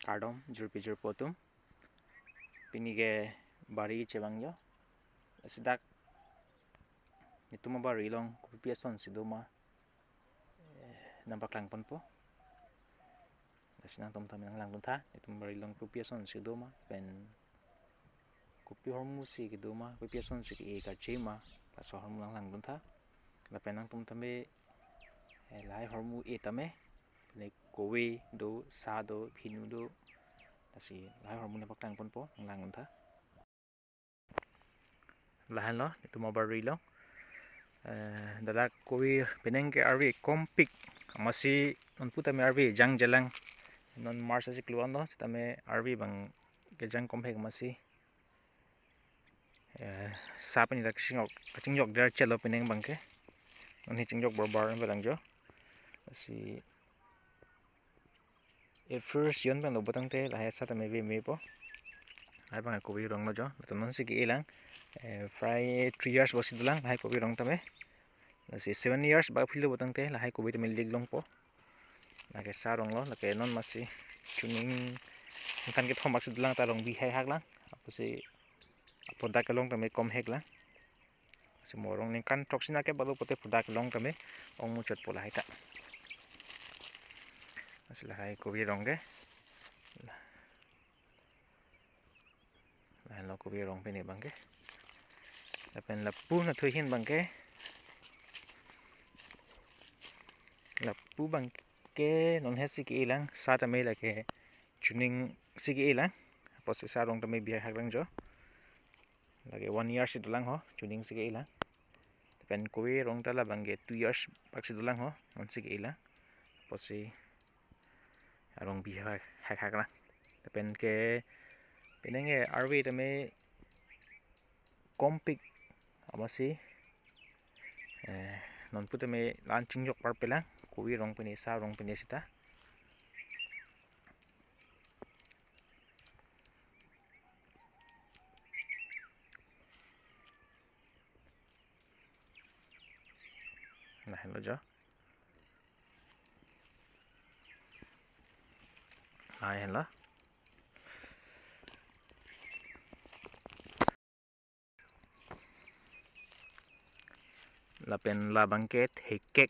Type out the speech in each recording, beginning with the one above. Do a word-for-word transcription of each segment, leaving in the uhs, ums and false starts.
Kardom, jirpi jirpo atum. Pini ke bari chevanglo. Lasi dak netum abari along kopi asonsi doma, eh, nangpaklang ponpo. Lasi nangtum tame nanglangdun tha, netum abari along kopi asonsi doma, pen kopi ahormu si kedoma, kopi asonsi ke-e kache ma, laso ahormu nanglangdun tha. Lapen nangtum tame, eh, lahai ahormu e tame, pine kove do, sa do, phinu do. Lasi lahai ahormu nangpaklang ponpo, nanglangdun tha. Lahenlo, netum abari along. Eh, dak kove penang ke arve kompik. Amatsi non pu tame arve jangjelang. Non March achiklo anlo, tame arve abang kejang komhek amatsi. Eh, sa pini dak chingjok, kachingjok der chelo penang abang ke. Non hi chingjok barbar abang jo. Lasi April jon pen lo pulotangte lahai sa tame ve mepo. Lahai abang kove arong lo jo. Latum nonsi ke-e lang. Eh, prai three years bak si dolang lahai kove arong tame. Lasi seven years bak philo pulotangte lahai kove tame lik longpo. Lake sa arong lo, lake non amatsi chuning ningkan kethom bak si dolang ta arong bihai hak lang. Apotsi a-product along tame komhek lang. Lasi mo arong ningkan throksi nangkep bak lo pulote product along tame ong muchotpo lahai ta. Lasi lahai kove arong ke. Lahenlo kove arong pini abang ke. Lapen lapu nathui ahin abang ke. Lapu abang ke non hesi ke-e lang, sa tame lake chuning si ke-e lang. Apotsi sa arong tame bihai hak lang jo. Lake one year si dolang ho, chuning si ke-e lang. Lapen kove arong ta labang ke two years bak si dolang ho, nonsi ke-e lang. Apotsi arong bihai hak hak lang. Lapen ke penang ke arve tame kompik amatsi, eh, non pu tame la-an chingjok parpe lang, kove arong pini, sa arong pini seta. Lahenlo jo. Lahenlo. Lapen labang ke thekek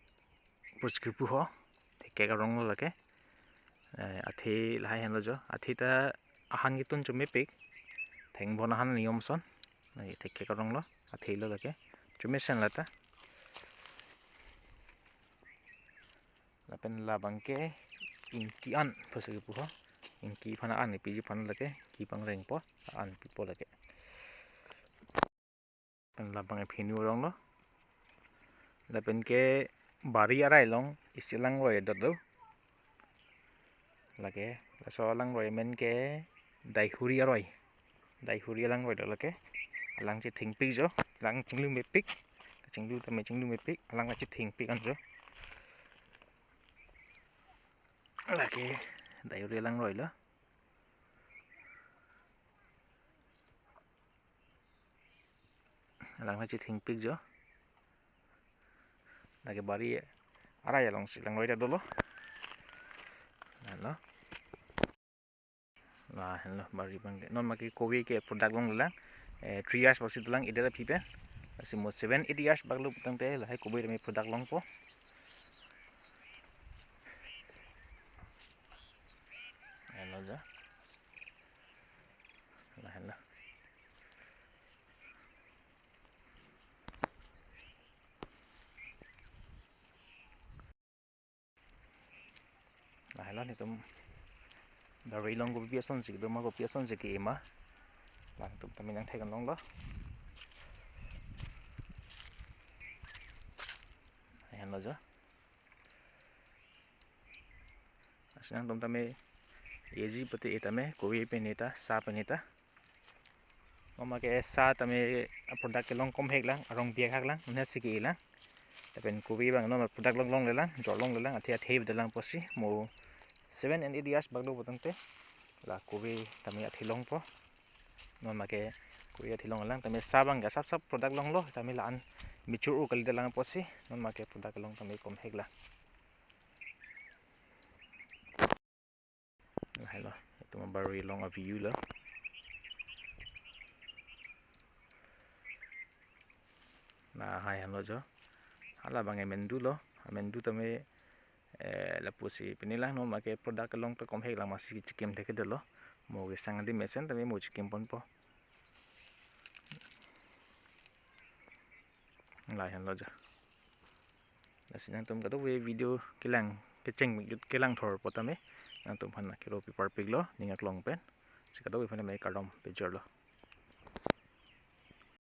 pusi kepu ho. Thekek arong lo lake. Eh, athe lahai henlo jo. Athe ta ahan ketun chomepik. Thengbon ahan niyom ason. Lake thekek arong lo. Athe lo lake. Chomesen lata. Lapen labang ke ingki an pusi kepu ho. Ingki aphan an piji aphan lake, ingki pangrengpo, an pipo lake. Lapen labang ke phinu arong lo. Lapen ke bari arai along isi langroi dot lo. Lake, laso langroi amen ke daihuri aroi. Daihuri alangroi do lake. Alang chethengpik jo. Alang chinglu mepik. Chinglu tame chinglu mepik. Alang chethengpik an jo. Lake daihuri alangroi lo. Alang chethengpik jo. Lake bari arai alongsi langroi ta dolo. Lahenlo. Lahenlo bari abang ke. Non maki kove ke product longlelang. Eh, three years bak si dolang, eder aphi pen. Lasi mo seven, eight years bak lo pulotangte lahai kove tame product longpo. Lahenlo jo. Lahenlo. Lahenlo netum bari along kopi asonsi doma, kopi asonsi ke-e ma. Nangtum tame nangthek-an longlo. Lahenlo jo. Lasi nangtum tame eji pute e tame, kove pini ta, sa pini ta. Mama ke sa tame product kelong komhek lang, arong bihai hak lang, nonsi ke-e lang. Lapen kove abang non product longlong lelang, jor longlelang, athe athe dolang pusi, mo seven and eight years bak lo pulotangte, la kove tame athe longpo. Non maki kove athe longlelang, tame sa abang ke sap sap product longlo, tame la-an mature o kali dolang pusi, non maki product kelong tame komhek lang. Lahenlo, itu Bari along a-view lo. Lahai henlo jo. Hala abang amendu lo. Amendu tame, eh, lapusi pini langno make product along to komhek lang masi chikim thekthedetlo. Mo kesang di mesen tame mo chikim ponpo. Lahai henlo jo. Lasi nangtum kadokave video kelang kecheng jut kelang thor potame nangtum aphan kero pi parpiklo ning aklong pen. Si kadokave aphan me kardom pejorlo.